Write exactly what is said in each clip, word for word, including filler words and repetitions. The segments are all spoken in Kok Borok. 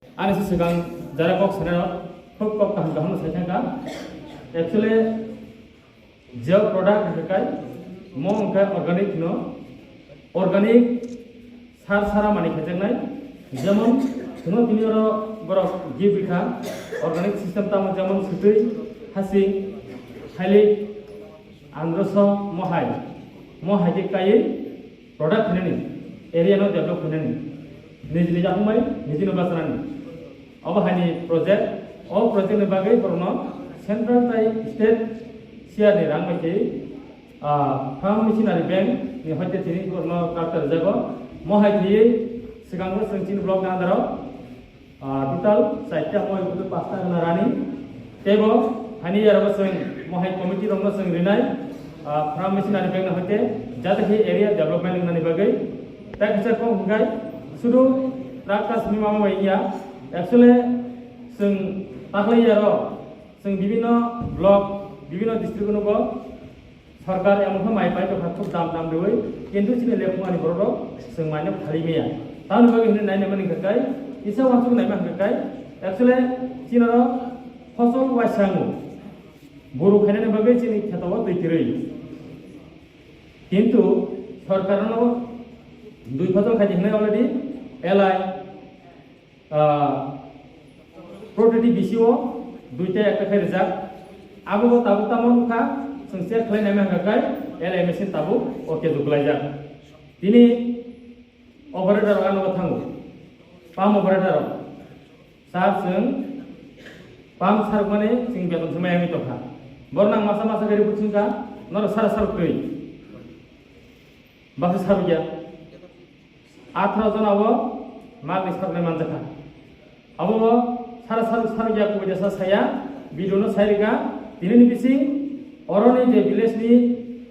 Ani se swkang jara kok sanai rok khub kok kaham kaham no sai thangkha. Actually, je product hwnkhe kai mo hwnkhe organic no, organic sar sara mani khejaknai. Jemon, chwngno tini oro borok gift rikha, organic system tamo jemon swtwi, hasing, hailik, androso, mohai. Mohai khe kaiwi product khainani, area no develop khainani, nijini yakungmai nijino bachanani. Obo haini project, o project ni bagwi borokno central tai state C R ni rang bai khe, ah, Farm Machinery Bank ni hoite tini borokno tractor rijago. Mohai thwiwi swkango chwng chini block ni under o, ah, total chaita moi butu pasta gana rani. Teibo hani yaro chwng mohai committee rokno chwng rinai, ah, Farm Machinery Bank ni hoite jate khe area development wngnani bagwi. Tai kisa kok hwnkhe sudu tractor simi mama bai ya. Actually, chwng taklai yaro, chwng bibinno block, bibinno district no bo sorkar emon khe mai pai tongkha khub dam dam riwi, kintu chini lephung ani borok rok chwng mai no phali maya. Tamoni bagwi hwnwi nai naimani hwnkhe kai, kisa uansuk naima hwnkhe kai, actually chini oro phosol uaisa wngo, buru khainani bagwi chini kheto o twi kwrwi. Kintu sorkar no dui phosol khaidi hwnwi already L I, ah, protiti B C O duita ekta khe rijak. Abo bo tabuk tamo wngkha, chwng check khlai naima hwnkha kai L I machine tabuk okay juklaijak. Tini operator rok ano thango, pump operator rok. Sir, chwng pump sarukmani chwng beton se maya wngwi tongkha. Borok nang masa masa khe report swngkha, norok sara saruk twi. Baksa sarukya. Atharo jona o magni saruknai manjakha. Abo bo sara saruk sarukya kubui jesa saya, B D O no sai rikha, tinini bising oroni je village ni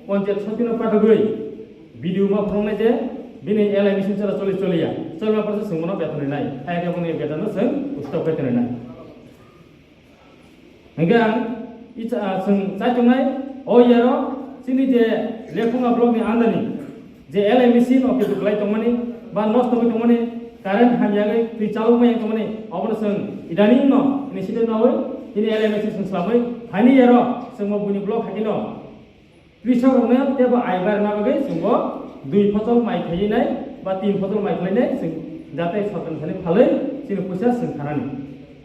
panchayat sotino patugwi B D O ma phunuknai je bini L I machine chwla choli choliya, choliya porse chwng bono beton rinai, hai khe boni beton no chwng stop khai tonwi nai. Hingke ang icha, ah, chwng chai tongnai, o yaro chini je Lephunga block ni andani je L I machine o kitu kwlai tongmani ba nosto wngwi tongmani, current hamyagwi twi chalokmaya tongmani, obono chwng idaning no initiative nawi tini L I machine chwng swlamwi phaini yaro chwngbo buini block hakino. Krisok rokno tebo aibar ma bagwi chwngbo dui phosol mai khainai ba tin phosol mai khlainai chwng jate sorkar thani phalwi chini puisa chwng khanani.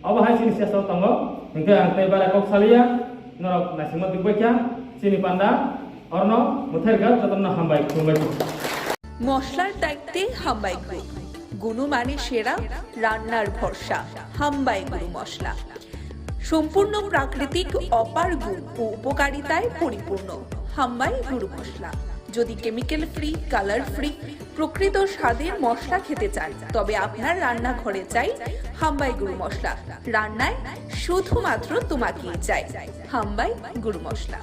Obo hai chini chesta tongo, hwnkhe ang tei bara kok saliya, norok naisingma dukbai kha, chini panda orno mwthai rwkha, jotono hambai khulumbai. মশলার দায়িত্বে হাম্বাই গ্রুপ। গুণমানে সেরা, রান্নার ভরসা, হাম্বাই গুরু মশলা। সম্পূর্ণ প্রাকৃতিক অপার গুণ ও উপকারিতায় পরিপূর্ণ হাম্বাই গুরু মশলা। যদি কেমিক্যাল ফ্রি, কালার ফ্রি, প্রকৃত স্বাদের মশলা খেতে চান, তবে আপনার রান্নাঘরে চাই হাম্বাই গুরু মশলা। রান্নায় শুধুমাত্র তোমাকেই চাই হাম্বাই গুরু মশলা।